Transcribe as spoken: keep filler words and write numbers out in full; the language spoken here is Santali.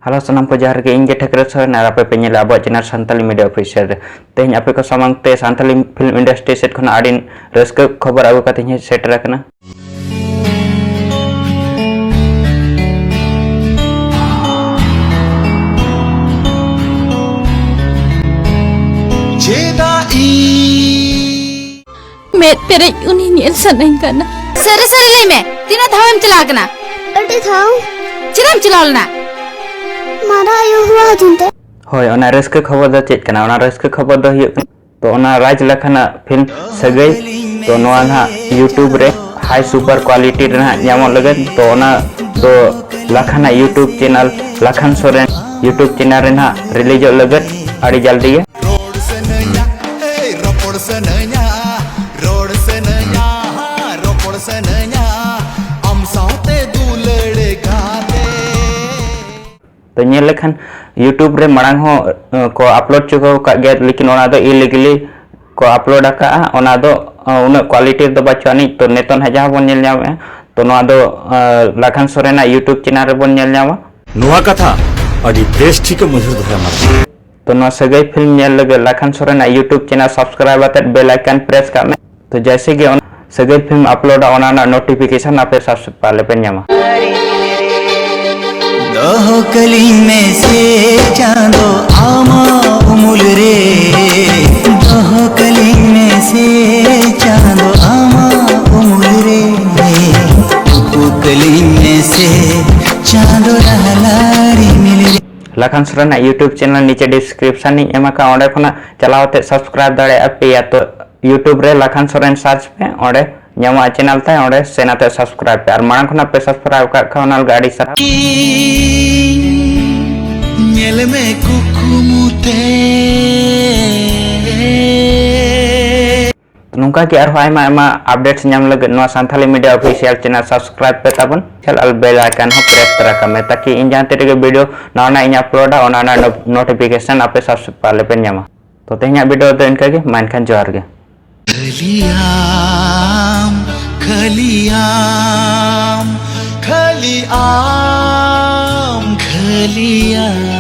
ᱦᱮᱞᱳ ᱥᱟᱱᱟᱢ ᱠᱚ ᱡᱚᱦᱟᱨ ᱜᱮ, ᱤᱧ ᱜᱮ ᱴᱷᱟᱹᱠᱨᱟᱹ ᱥᱚᱨᱮᱱ ᱟᱨ ᱟᱯᱮ ᱯᱮ ᱧᱮᱞᱟ ᱟᱵᱚᱣᱟᱜ ᱪᱮᱱᱮᱞ ᱥᱟᱱᱛᱟᱞᱤ ᱢᱤᱰᱤᱭᱟ ᱚᱯᱷᱤᱥᱤᱭᱟᱞ ᱨᱮ᱾ ᱛᱮᱦᱮᱧ ᱟᱯᱮ ᱠᱚ ᱥᱟᱢᱟᱝ ᱛᱮ ᱥᱟᱱᱛᱟᱞᱤ ᱯᱷᱤᱞᱢ ᱤᱱᱰᱟᱥᱴᱨᱤ ᱥᱮᱫ ᱠᱷᱚᱱᱟᱜ ᱟᱹᱰᱤ ᱨᱟᱹᱥᱠᱟᱹ ᱠᱷᱚᱵᱚᱨ ᱟᱹᱜᱩ ᱠᱟᱛᱮ ᱤᱧ ᱦᱮᱡ ᱥᱮᱴᱮᱨ ᱟᱠᱟᱱᱟ᱾ ᱪᱮᱫᱟᱜ ᱤᱧ ᱢᱮᱫ ᱯᱮᱨᱮᱡ ᱩᱱᱤ ᱧᱮᱞ ᱥᱟᱱᱟᱧ ᱠᱟᱱᱟ᱾ ᱥᱟᱹᱨᱤ ᱥᱟᱹᱨᱤ ᱞᱟᱹᱭ ᱢᱮ, ᱛᱤᱱᱟᱹᱜ ᱫᱷᱟᱣ ᱮᱢ ᱪᱟᱞᱟᱣ ᱠᱟᱱᱟ? ᱟᱹᱰᱤ ᱫᱷᱟᱣ᱾ ᱪᱮᱫᱟᱜ ᱮᱢ ᱪᱟᱞᱟᱣ ᱞᱮᱱᱟ? ᱢᱟᱨᱟᱝ ᱟᱭᱳ ᱦᱚᱦᱚ ᱟᱹᱫᱤᱧ ᱛᱮ᱾ ᱦᱳᱭ, ᱚᱱᱟ ᱨᱟᱹᱥᱠᱟᱹ ᱠᱷᱚᱵᱚᱨ ᱫᱚ ᱪᱮᱫ ᱠᱟᱱᱟ? ᱚᱱᱟ ᱨᱟᱹᱥᱠᱟᱹ ᱠᱷᱚᱵᱚᱨ ᱫᱚ ᱦᱩᱭᱩᱜ ᱠᱟᱱᱟ, ᱛᱚ ᱚᱱᱟ ᱨᱟᱡᱽ ᱞᱟᱠᱷᱟᱱᱟᱜ ᱯᱷᱤᱞᱢ ᱥᱟᱹᱜᱟᱹᱭ, ᱛᱚ ᱱᱚᱣᱟ ᱱᱟᱦᱟᱜ YouTube ᱨᱮ high super quality ᱨᱮ ᱱᱟᱦᱟᱜ ᱧᱟᱢᱚᱜ ᱞᱟᱹᱜᱤᱫ, ᱛᱚ ᱚᱱᱟ ᱫᱚ ᱞᱟᱠᱷᱟᱱᱟᱜ YouTube channel, Lakhan Soren YouTube channel ᱨᱮ ᱱᱟᱦᱟᱜ ᱨᱤᱞᱤᱡᱚᱜ ᱞᱟᱹᱜᱤᱫ ᱟᱹᱰᱤ ᱡᱟᱞᱫᱤ ᱜᱮ᱾ ᱨᱚᱲ ᱥᱟᱱᱟᱧᱟ, ᱮᱭ ᱨᱚᱯᱚᱲ ᱥᱟᱱᱟᱧᱟ, ᱨᱚᱲ ᱥᱟᱱᱟᱧᱟ, ᱨᱚᱯᱚᱲ ᱥᱟᱱᱟᱧᱟ, ᱟᱢ ᱥᱟᱶᱛᱮ ᱫᱩᱞᱟᱹᱲ ᱠᱟᱛᱮ᱾ ᱛᱚ ᱧᱮᱞ ᱞᱮᱠᱷᱟᱱ YouTube ᱨᱮ ᱢᱟᱲᱟᱝ ᱦᱚᱸ, ᱮ, ᱠᱚ ᱟᱯᱞᱳᱰ ᱪᱩᱠᱟᱹᱣ ᱟᱠᱟᱫ ᱜᱮᱭᱟ, ᱞᱮᱠᱤᱱ ᱚᱱᱟ ᱫᱚ illegally ᱠᱚ ᱟᱯᱞᱳᱰ ᱟᱠᱟᱫᱼᱟ, ᱚᱱᱟ ᱫᱚ, ᱮ, ᱩᱱᱟᱹᱜ quality ᱨᱮᱫᱚ ᱵᱟᱹᱪᱩᱜ ᱟᱹᱱᱤᱡ᱾ ᱛᱚ ᱱᱤᱛᱚᱜ ᱱᱟᱦᱟᱜ ᱡᱟᱦᱟᱸ ᱵᱚᱱ ᱧᱮᱞ ᱧᱟᱢᱮᱫᱼᱟ, ᱛᱚ ᱱᱚᱣᱟ ᱫᱚ, ᱮ, ᱞᱟᱠᱷᱟᱱ ᱥᱚᱨᱮᱱᱟᱜ YouTube ᱪᱮᱱᱮᱞ ᱨᱮᱵᱚᱱ ᱧᱮᱞ ᱧᱟᱢᱟ᱾ ᱱᱚᱣᱟ ᱠᱟᱛᱷᱟ ᱟᱹᱰᱤ ᱵᱮᱥ ᱴᱷᱤᱠᱮᱢ ᱩᱭᱦᱟᱹᱨ ᱫᱚᱦᱚᱭᱟ ᱢᱟᱨᱟᱝ᱾ ᱛᱚ ᱱᱚᱣᱟ ᱥᱟᱹᱜᱟᱹᱭ ᱯᱷᱤᱞᱢ ᱧᱮᱞ ᱞᱟᱹᱜᱤᱫ ᱞᱟᱠᱷᱟᱱ ᱥᱚᱨᱮᱱᱟᱜ YouTube ᱪᱮᱱᱮᱞ subscribe ᱟᱛᱮᱫ bell icon press ᱠᱟᱜ ᱢᱮ᱾ ᱛᱚ ᱡᱮᱭᱥᱮ ᱜᱮ ᱚᱱᱟ ᱥᱟᱹᱜᱟᱹᱭ ᱯᱷᱤᱞᱢ ᱟᱯᱞᱳᱰᱟ, ᱚᱱᱟ ᱨᱮᱱᱟᱜ notification ᱟᱯᱮ ᱥᱟᱵ ᱯᱟᱞᱮ ᱯᱮ ᱧᱟᱢᱟ᱾ ᱫᱚᱦᱚ ᱠᱟᱹᱞᱤᱧ ᱢᱮᱥᱮ ᱪᱟᱸᱫᱚ ᱟᱢᱟᱜ ᱩᱢᱩᱞ ᱨᱮ, ᱫᱚᱦᱚ ᱠᱟᱹᱞᱤᱧ ᱢᱮᱥᱮ ᱪᱟᱸᱫᱚ ᱟᱢᱟᱜ ᱩᱢᱩᱞ ᱨᱮ, ᱩᱠᱩ ᱠᱟᱹᱞᱤᱧ ᱢᱮᱥᱮ ᱪᱟᱸᱫᱚ ᱨᱟᱦᱞᱟ ᱨᱤᱢᱤᱞ ᱨᱮ᱾ ᱞᱟᱠᱷᱟᱱ ᱥᱚᱨᱮᱱᱟᱜ YouTube ᱪᱮᱱᱮᱞ ᱱᱤᱪᱮ description ᱤᱧ ᱮᱢ ᱟᱠᱟᱫᱼᱟ, ᱚᱸᱰᱮ ᱠᱷᱚᱱᱟᱜ ᱪᱟᱞᱟᱣ ᱠᱟᱛᱮ subscribe ᱫᱟᱲᱮᱭᱟᱜᱼᱟ ᱯᱮ᱾ ᱛᱚ YouTube ᱨᱮ ᱞᱟᱠᱷᱟᱱ ᱥᱚᱨᱮᱱ search ᱯᱮ, ᱚᱸᱰᱮ ᱧᱟᱢᱚᱜᱼᱟ ᱪᱮᱱᱮᱞ ᱛᱟᱭ, ᱚᱸᱰᱮ ᱥᱮᱱ ᱟᱛᱮ subscribe ᱯᱮ᱾ ᱟᱨ ᱢᱟᱲᱟᱝ ᱠᱷᱚᱱᱟᱜ ᱯᱮ subscribe ᱟᱠᱟᱫ ᱠᱷᱟᱱ ᱚᱱᱟ ᱞᱟᱹᱜᱤᱫ ᱟᱹᱰᱤ ᱥᱟᱨᱦᱟᱣ᱾ ᱧᱮᱞ ᱢᱮ ᱠᱩᱠᱢᱩ ᱛᱮ᱾ ᱱᱚᱝᱠᱟ ᱜᱮ ᱟᱨᱦᱚᱸ ᱟᱭᱢᱟ ᱟᱭᱢᱟ updates ᱧᱟᱢ ᱞᱟᱹᱜᱤᱫ ᱱᱚᱣᱟ Santhali media official channel subscribe ᱯᱮ ᱛᱟᱵᱚᱱ, ᱟᱨ bell icon ᱦᱚᱸ press ᱛᱚᱨᱟ ᱠᱟᱜ ᱢᱮ, ᱛᱟᱠᱤ ᱤᱧ ᱡᱟᱦᱟᱸ ᱛᱤᱱ ᱨᱮᱜᱮ video ᱱᱟᱣᱟ ᱱᱟᱜ ᱤᱧ ᱟᱯᱞᱳᱰᱟ, ᱚᱱᱟ ᱨᱮᱱᱟᱜ ᱱᱳ-, notification ᱟᱯᱮ ᱥᱟᱵ ᱥᱮᱫ ᱯᱟᱞᱮ ᱯᱮ ᱧᱟᱢᱟ᱾ ᱛᱚ ᱛᱮᱦᱮᱧᱟᱜ video ᱫᱚ ᱤᱱᱠᱟᱹ ᱜᱮ, ᱢᱟ ᱮᱱᱠᱷᱟᱱ ᱡᱚᱦᱟᱨ ᱜᱮ᱾ ᱠᱷᱟᱹᱞᱤ ᱟᱢ, ᱠᱷᱟᱹᱞᱤ ᱟᱢ, ᱠᱷᱟᱹᱞᱤ ᱟᱢ, ᱠᱷᱟᱹᱞᱤ ᱞᱤᱭᱟ᱾